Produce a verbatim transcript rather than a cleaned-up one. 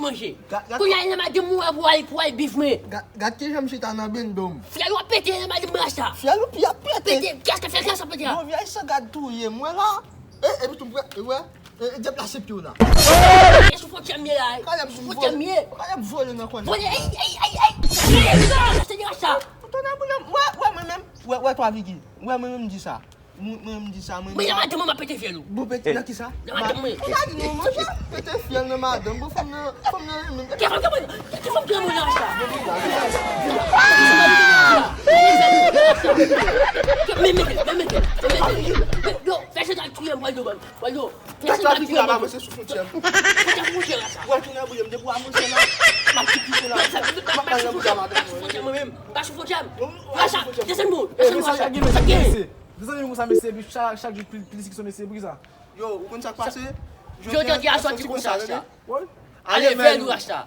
manje. Kounye a, nan madanm mwen pou al, pou al biv mwen. Gad kijan m chita nan bendo m. Fyèl ou ap pete nan madanm mwen sa. Fyèl ou pi ap pete. Pete, kès ke fyèl sa pete a? Yon vyèj san gad touye m wè la. E, e, tou m wè, e, wè. E, e, deplase pye w la. E sou fwontyè m ye la. Sou fwontyè m ye. Kale m vole nan kòn. Vole, ey, ey, ey, ey. Ey, sa, se de sa. Tonnè boule m, wè, wè mwen menm, wè, wè twa figi. Wè mwen menm m di sa. Mwen, mwen, m di sa, mwen. Mwen, nan madanm mwen, m ap pete fyèl ou. Bon, pete nan kisa? Nan madanm mwen. Ou pa di nou, manje, pete fyèl nan madanm. Bon, fanm nan, fanm nan renmen. Ki fanm ki mwen? Ki fanm ki mwen nan sa? Men, men, men, men, men, men, men, yo, fè se ta touye m, wè, yo, wè, yo. Fè se ta touye m. Avanse sou fwontyè m. Fwontyè, fwontyè la sa. Wè, tounen boule m, depi w avanse la, m ap kite la. M ap pale nan bouda madanm mwen. Fwontyè mwen menm. Pa sou fwontyè m. Wè sa, desann mwen. Desann mwen sa. Desann mwen sa, mesye, epi chak, chak jou pli, plis ki sou mesye, poukisa? Yo, ou konn sa k pase? Jodi a, jodi a sòti konsa, sa. Ale vèlou, rasta.